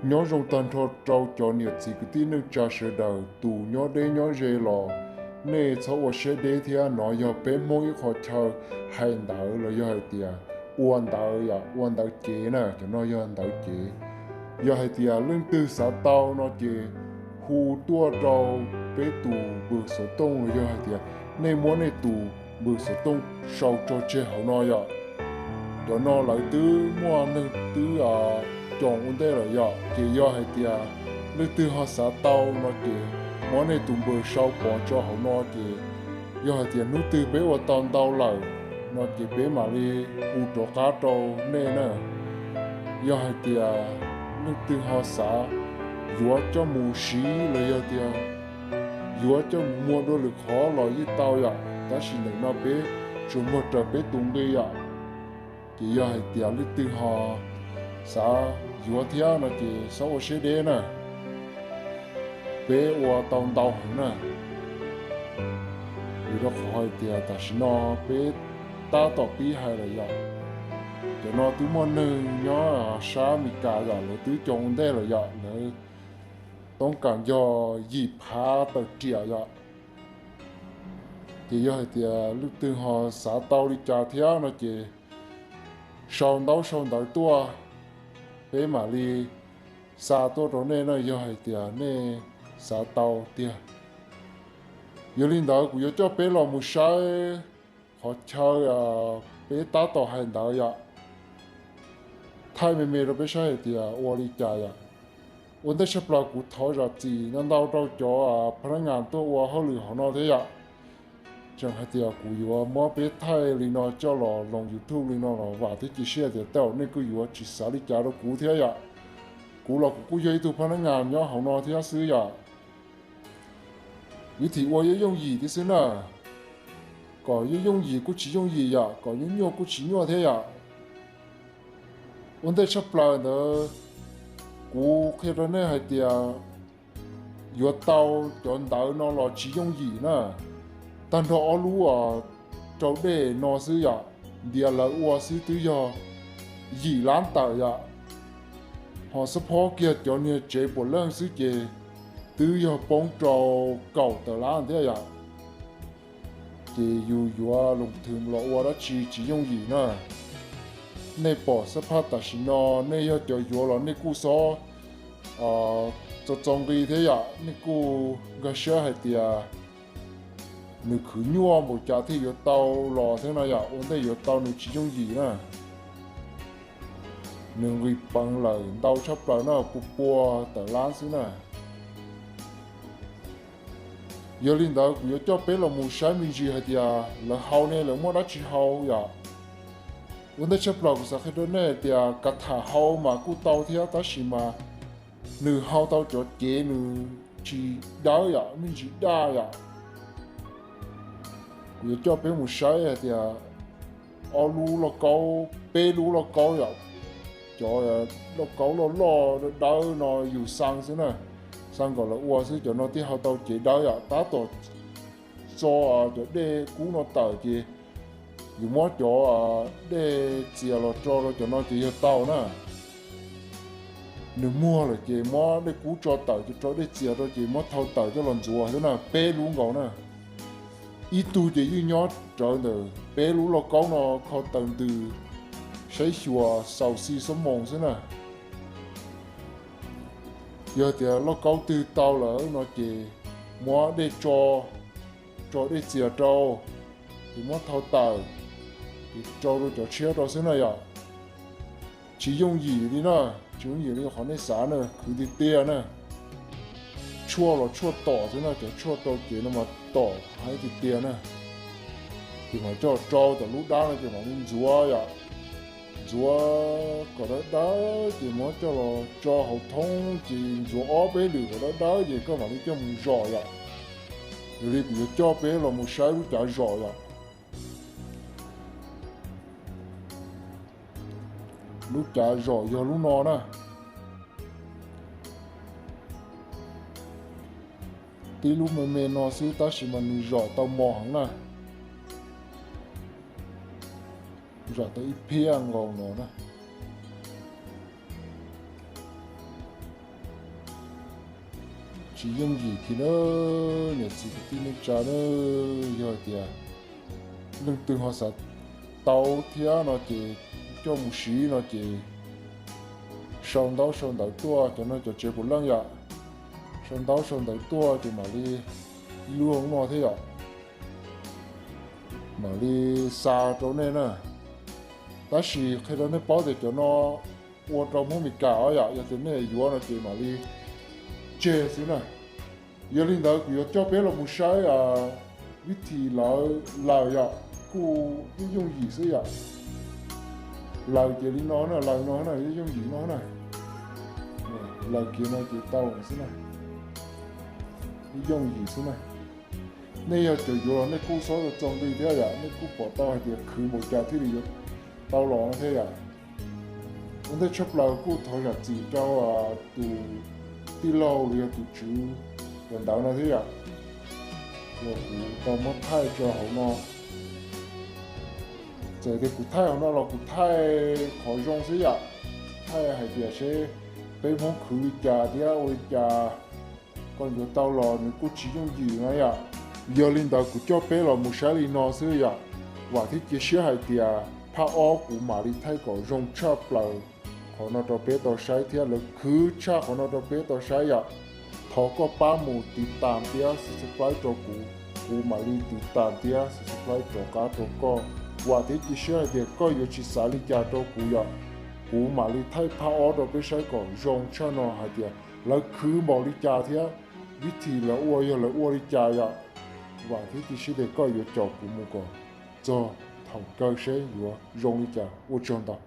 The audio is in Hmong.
Nyob zoo tag nrho rau cov niam txiv kwv tij neej tsa sawv daws, tus nyob deb nyob ze los nej txhob ua siab deb thiab. Nov yog peb Hmoob ib qho chaw hais ntawv los yog hais tias ua ntawv, yog ua ntawv cev na, cov no yog ntawv cev. Yog hais tias leej twg xav tau no ces hu tuaj rau peb tus npawb xov tooj los yog hais tias nej muab nej tus npawb xov tooj sau tso tseg hauv no yom. Cov no lawv twb muaj neeg twb coos ua ntej lawm yom. Ces yog hais tias leej twg ho xav tau no ces muab nej tus npawb sau pov tso hauv no ces yog hais tias hnub twg peb ua tau ntau lawm no ces peb mam li hu rov qab rau nej na. Yog hais tias leej twg ho xav yuav coj mus siv los yog tias yuav coj mus muag dua lwm qhov los yeej tau yom, tab sis ntawm no peb tsuas muag raws peb tus nqi yom. Ces yog hais tias leej twg ho xav yuav thiab no ces txhob ua siab deb na, peb ua tau ntau heev na. Vim rau qhov hais tias tam sim no peb tab tom pib hais lawm yom. Cov no twb muaj neeg nyob sab Amelikas yom, lawv twb coos ua ntej lawm yom, lawv toob kas yog yim phav tawm riam yom. Ces yog hais tias leej twg ho xav tau li cas thiab no ces sau ntaub sau ntawv tuaj, peb mam li xa tuaj rau nej na, yog hais tias nej xav tau tiag. Yog li ntawd kuv yuav coj peb los mus saib qhov chaw peb tab tom hais ntawd yom, thaij me me rau peb saib hais tias ua li cas yom. Ua ntej tshaj plaws kuv thov zam txim ntau ntau rau cov pha nab ngas tuaj ua hauj lwm hauv no thiab yom. Tseem hais tias kuv yuav muab peb thaij li no coj los loos YouTube li no los vam thiab cia siab tias tej zaum nej kuj yuav tsis xav li cas rau kuv thiab yom. Kuv los kuv kuj yog ib tug pha nab ngas nyob hauv no thiab xwb yom. Kwv tij ua yooj yooj yim thiab xwb na, kom yooj yooj yim kuj tsis yooj yim yom, kom nyuaj nyuaj kuj tsis nyuaj thiab yom. Ua ntej tshaj plaws ntawd kuv qhia rau nej hais tias yuav tau cov ntawv no los tsis yooj yim na. Tag nrho ob lub rau dej no xwb yom, ntiav lawv ua xwb twb yog yim lab tawm yom. Ho xab phob kiag cov niag tsev puav leej xwb ces twb yog poob rau kaum tawm lab thiab yom. Ces yus yuav loos thwm los ua dab tsi tsis yooj yim na. Nej pom xab phaj tam sim no, nej yog cov yuav los nej kuj xob txo txo nqi thiab yom, nej kuj nkag siab hais tias nws khwv nyuaj npaum cas thiaj yuav tau los thiab no yom, ua ntej yuav tau nws tsis yooj yim na. Nws nqis peev lawm ntau tshaj plaws na, pua pua tawm lab xwb na. Yog li ntawd kuv yuav coj peb los mus saib me ntsis hais tias lawv hau ne lawv muaj dab tsi hau yom. Ua ntej tshaj plaws kuv xav qhia rau nej hais tias kav tham hau mas kuj tau thiab tab sis mas nws hau tau cov cev nws tsis dawb yom, me ntsis daj yom. Kuv yuav coj peb mus saib hais tias ob lub lauj kaub, peb lub lauj kaub yom, cov lauj kaub loj loj dawb dawb no yus xaa xwb na, xaa kom lawv ua xwb, cov no thiaj hau tau cev dawb yom. Tab tom txo cov dej kub no tawm ces yus muab cov dej txias los tso rau cov no ces yog tau na. Nws muag lawm ces muab dej kub tso tawm ces rau dej txias rau ces muab thau tawm coj los ntxuav xwb na, peb lub nkaus na. Ib tug ces yeej nyob rawv ntawm peb lub lauj kaub no kho taws ntws, saib xyuas xaus xi xob moos xwb na. Yog tias lauj kaub twg tau lawm no ces muab dej tso, tso dej txias rau, ces muab thau tawm, ces rau rau cov tshiab rau xwb na yom. Tsis yooj yim li na, tsis yooj yim li qhov nej xav na, khwv tiag tiag na. Tshuaj los tshuaj tom xwb na, cov tshuaj rau cev no mas tom heev tiag tiag na. Ces mam coj rau tom lub dab no ces mam li ntxuav yom. Ntxuav kom dawb dawb ces muab coj los tso hauv thoob ces ntxuav ob peb lwm kom dawb dawb ces koj mam li coj mus zom yom. Yog li kuv yuav coj peb los mus saib lub cav zom yom. Lub cav zom yog lub no na. Tib lub me me no xwb tab sis mas nws zom tau mos heev na. Zom tau ib phiaj nkaus no na. Tsis yooj yim kiag na, niam txiv kwv tij neej tsa na. Yog hais tias leej twg ho xav tau thiab no ces coj mus siv no ces sau ntaub sau ntawv tuaj, cov no cov tsev puav leej yom. Sau ntaub sau ntawv tuaj ces mam li ib lub no thiab yom, mam li xa rau nej na. Tab sis qhia rau nej paub tias cov no ua rau Hmoob Meskas os yom, yog tias nej yuav no ces mam li tseg xwb na. Yog li ntawd kuv yuav coj peb los mus saib vib thim lawv laws yom, kuj yooj yooj yim xwb yom. Laws ces li no na, laws no na, yooj yooj yim no na. Laws kiag no ces tau xwb na, yooj yim xwb na. Nej yog cov yuav los nej kuj txhob txo nqi thiab yom, nej kuj pom tau hais tias khwv npaum cas thiaj li yuav tau los no thiab yom. Ua ntej tshaj plaws kuj thov zam txim rau tus tij laug los yog tus tswv cov ntawv no thiab yom, uas kuv tau muab thaij tso hauv no. Txawm tias kuv thaij hauv no los kuv thaij qhov zoo xwb yom, thaij hais tias seb peb Hmoob khwv li cas thiab ua li cas kom yuav tau los nws kuj tsis yooj yim na yom. Yog li ntawd kuv coj peb los mus saib li no xwb yom. Vam thiab cia siab hais tias phaj ob kuv mam li thaij kom zoo tshaj plaws qhov no rau peb tau saib thiab lawv khwv tshaj qhov no rau peb tau saib yom. Thov koj pab mus tiv tas thiab subscribe rau kuv, kuv mam li tiv tas thiab subscribe rov qab rau koj. Vam thiab cia siab hais tias koj yuav tsis xav li cas rau kuv yom. Kuv mam li thaij phaj ob rau peb saib kom zoo tshaj no hais tias lawv khwv npaum li cas thiab vib thim lawv ua yog lawv ua li cas yom. Vam thiab cia siab tias koj yuav caum kuv mus kom txog thaum kawg seb yuav zoo li cas. Ua tsaug ntau.